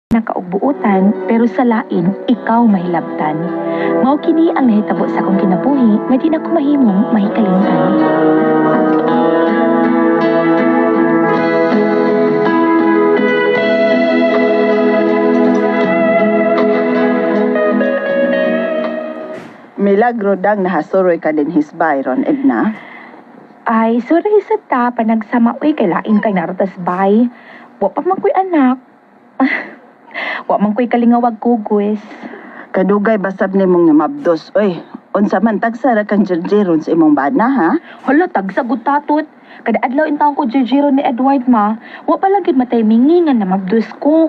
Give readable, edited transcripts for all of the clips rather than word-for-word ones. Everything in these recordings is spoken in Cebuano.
Nakaugbuotan pero sa lain ikaw mahilabtan. Mao kini ang nahitabo sa akong kinabuhi nga di na ko mahimong mahikalimtan. Milagro dang nahasuroy ka din his Byron, Edna. Ay, sorry sa ta, panagsama, uy, kay lain kay narotas bay. Wa pa man ko'y anak. Wa man ko'y kalingawag kugwes. Kadugay basab nimong namabdos, oy. Unsa man tagsa ra kang jerjeron sa imong bana, ha? Hala, tagsagot tatot. Kada adlaw in taon ko jejero ni Edward ma. Wa pa lang gyud matay mingi nga namabdos ko.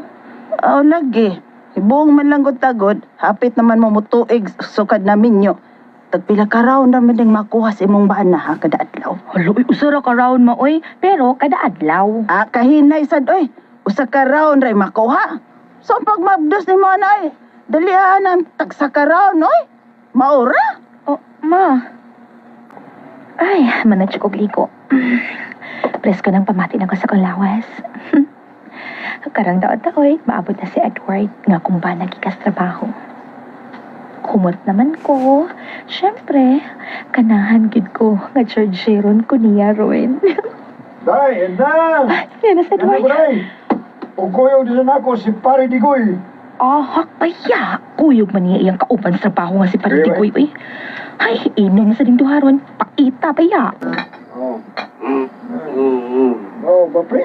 Oh, lagi. Ibuong man lang gud tagod, hapit naman mo mutuig sukad na minyo. Tagpila ka raw naman ding makuha sa imong bana, ha, kada adlaw. Hala, uy, usa ra ka round ma, uy. Pero kada adlaw. Ah, kahinay sad, oy. Usa ka round ray makuha. So, ang pagmabdos ni mo na, ay, dalihan ang tagsa ka round, oy. Maura. Oh, ma. Ay, manatsyok og liko. Presko ng pamati na ko sa kong lawas. Karang daot oy, maabot na si Edward nga kung ba nagikas trabaho. Kumot naman ko. Siyempre, kanahan gid ko nga chargeron ko niya roon. Day, Edna! Yan na si Ano Edward. ko, day? Uguyog din ako si Pare Digoy. Ah, hakbaya. Kuyog man niya iyang kauban sa trabaho nga si Paritigoy, uy. Ay, inom sa dinduharon. Paita baya. Oh. Oh, ba, pre?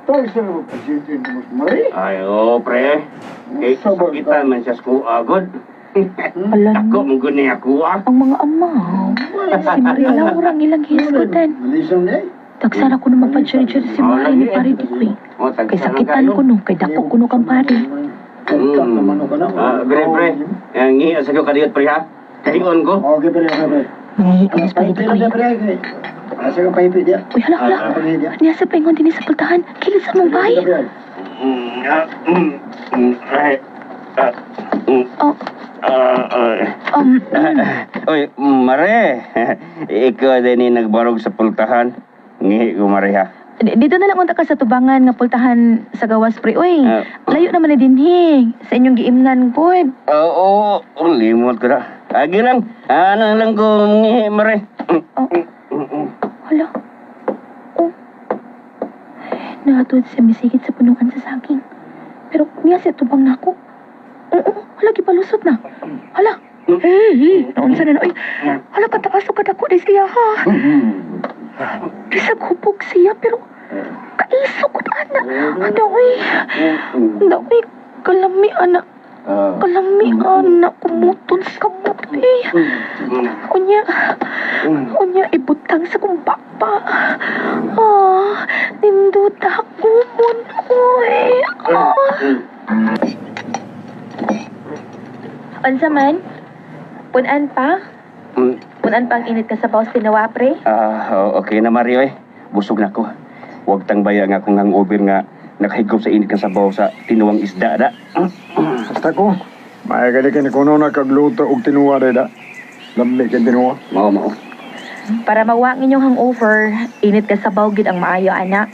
Tayo sa mga pasyente mo, Mari. Ay, oo, pre. Kay sakitan man siya sa kuha, god. Ala, Dako, mong guni ako, ah. ang mga ama. Si Maria Laura ang ilang hisgutan. Malisang day. Tagsara ko na magpa-charger si Mari ni Pare Dikoy. Oh, Kay sakitan ko no, kay dako ko no kang pare. Ah, pre, pre. Ang ngiya sa ko kadiyot, pre, ha? Kahion ko. Okay, pre, okay, pre. Mangihi ko mas Pare Pahipit Dikoy. na, pre. Asa ka pahipit diya? Uy, hala, hala. Niya sa paingon din sa pultahan. Kilit sa mong bay. Mm, ah, mm, mm, ay, ah, mm, Oh, ah, ah. Oy, mare. Ikaw din ni nagbarog sa pultahan. Ngihi ko, mare, ha? Dito na lang unta ka sa tubangan nga pultahan sa gawas pre. Uy, Ah. layo naman ni dinhi. Sa inyong giimnan ko. Oo, oh, limot ko na. Agi lang. Ano lang ko ngihi, mare. Oh. Hala. Oh. Naatod siya misigit sa punuan sa saging. Pero niya siya tubang nako. Oo, hala, gipalusot na. Hala. Hey, hey, naunsa na na. Uy, hala, kataas o kadako di siya ha. Bisag hubog siya, pero kaiso ko na, ana. Ana, uy. Ana, uy. Kalami, ana. Kalami, ana. Kumuton sa kamot, eh. Unya, unya, ibutang sa kong baba. Ah, ninduta kumon, uy. Ah. Unsa man? Punan pa? Punan pa ang init ka sa bawas tinawa, pre? Ah, okay na Mario eh. Busog na ko. Huwag tang baya nga kung ang over nga nakahigop sa init ng sabaw sa tinuwang isda da. Basta ko. May kali ka ni kuno na kagluto og tinuwa day da. Lamig kang tinuwa. Mao mao. Para mawa ang inyong hangover, init ka sa gid ang maayo, ana.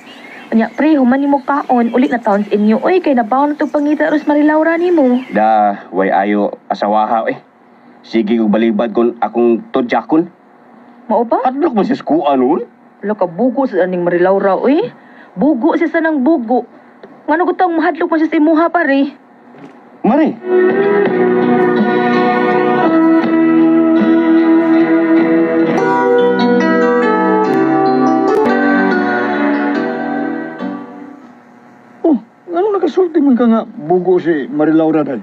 Unya, pre, human nimo kaon, ulit na taon sa inyo. Uy, kay nabaw na itong pangita aros Marilaura nimo. Da, way ayo asawaha eh. Sige kog balibad kon akong tudjakon. Mao ba? Adlok man siya sa kuha noon. Wala ka, bugo sa aning Marilaura, uy. Bugo siya sa nang bugo. Ngano gutang mahadlok man siya sa imuha, pare. Mari. Oh, ano nakasulti man ka nga bugo si Marilaura day?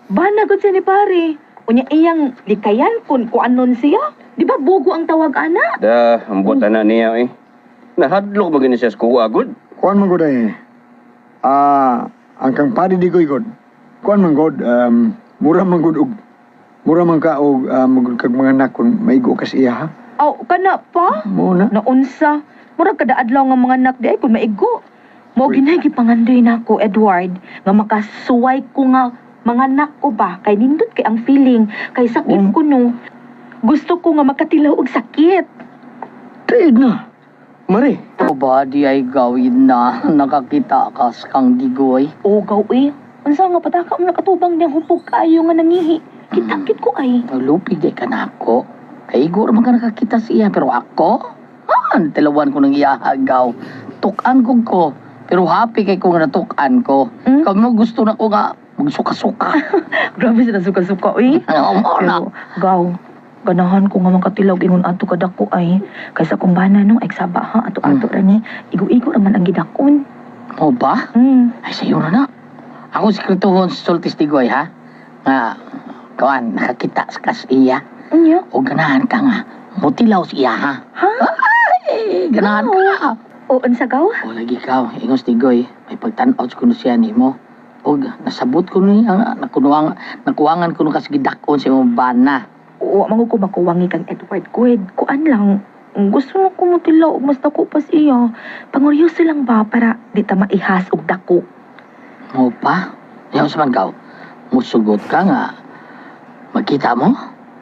Bana gud siya ni pare. Unya iyang likayan kun kuanon siya. Di ba bugo ang tawag ana? Da, ang buta na niya eh. Nahadlok man gani siya sa kuha gud. Kuan man gud ay. Ah, ang kang pari di ko igod. Kuan man gud, mura man gud og mura man ka og magud kag mga anak kun maigo ka sa iya ha. Aw, kana pa? Mo na. Naunsa. Murag kada adlaw nga mga anak di ay kun maigo. Mao ginay gipangandoy nako Edward nga makasuway ko nga mga anak ko ba kay nindot kay ang feeling kay sakit ko no. Gusto ko nga makatilaw og sakit. Tiid na. Mari. O ba, di ay gawin na nakakita ka sa kang digoy. O gaw eh. Unsa nga pataka mo nakatubang niyang hupog kaayo nga nangihi. Kita-kit ko ay. Lupig di ka na ako. Kay igor man ka nakakita sa iya, pero ako? Ah, tilawan ko ng iyahagaw. Tukan ko ko. Pero happy kay ko nga natukan ko. Hmm? Kamo gusto na ko nga magsuka-suka. Grabe sa nasuka-suka eh. Ano mo na? Pero, gaw, ganahan ko nga makatilaw ingon ato kadako ay. Kaysa kung bana no, ay saba ha, ato-ato ra ni. Igo-igo raman ang gidakon. O ba? Ay, sayo na na. Ako sikretuhon sa Sultis Digoy, ha? Nga, kawan, nakakita sa kas iya. Unya? O ganahan ka nga. Mutilaw sa iya, ha? Ha? Ay, ganahan ka. O unsa gaw? O lagi ka, ingos Digoy, may pagtanaw sa kuno siya nimo. O nasabot ko niya nga, nakunuang, nakuwangan ko nung kasigidakon sa imong bana. Oo, mango ko makuwangi kang Edward Quid. Kuan lang. Gusto mo ko mutilaw og mas dako pa siya. Panguryoso lang ba para di ta maihas og dako. Mo pa? Yaw sa man kaw, musugot ka nga. Magkita mo?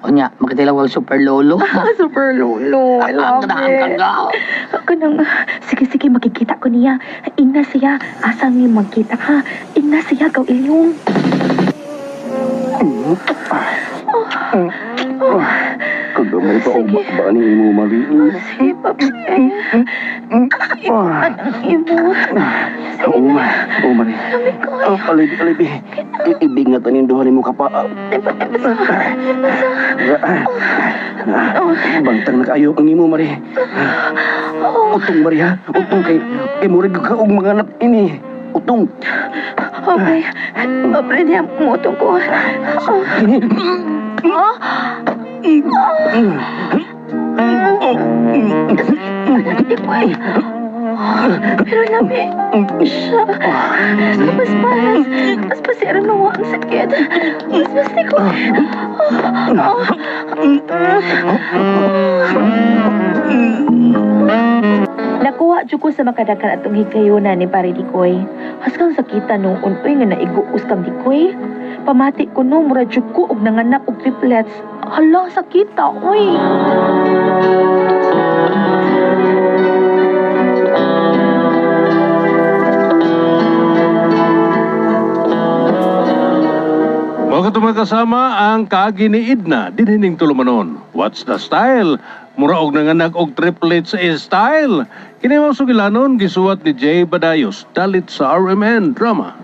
O niya, makatilaw ang super lolo. Super lolo. I love Ganahan ka it. nga. Kanang, sige, sige, makikita ko niya. Ingna siya. Asa niyo magkita ha? Ingna siya, gaw ilyong. Kagamay pa og Sige. ba ni imo Mari. Sige, papi. Anang imo. Sige Oo, na. ma. Oo, Mari. Lamig ko. Oh, alibi, alibi. Ibig nga tanin duha nimo kapa. Basta, basta. Bantang na kaayo ang imo, Mari. Utong, Mari, ha? Utong kay kay murag ka og mga anak ini. Utong. Okay. Okay, niya, mutong ko. Oh. Hindi ko eh. Pero lami siya. Sa paspas. Paspas si Arnoa ang sakit. Paspas ni ko. Nakuha jud ko sa makadakan atong higayuna ni pare Dikoy. Haskang sakita noon uy nga naiguos kam Dikoy. Pamati ko no mura jud ko og nanganak og triplets. Hala sakita uy. Mga tumakasama ang kaagi ni Edna dinhining tulumanon. What's the style? Mura og nanganak og triplets style. Kini mao sugilanon gisuwat ni Jay Badayos dalit sa RMN Drama.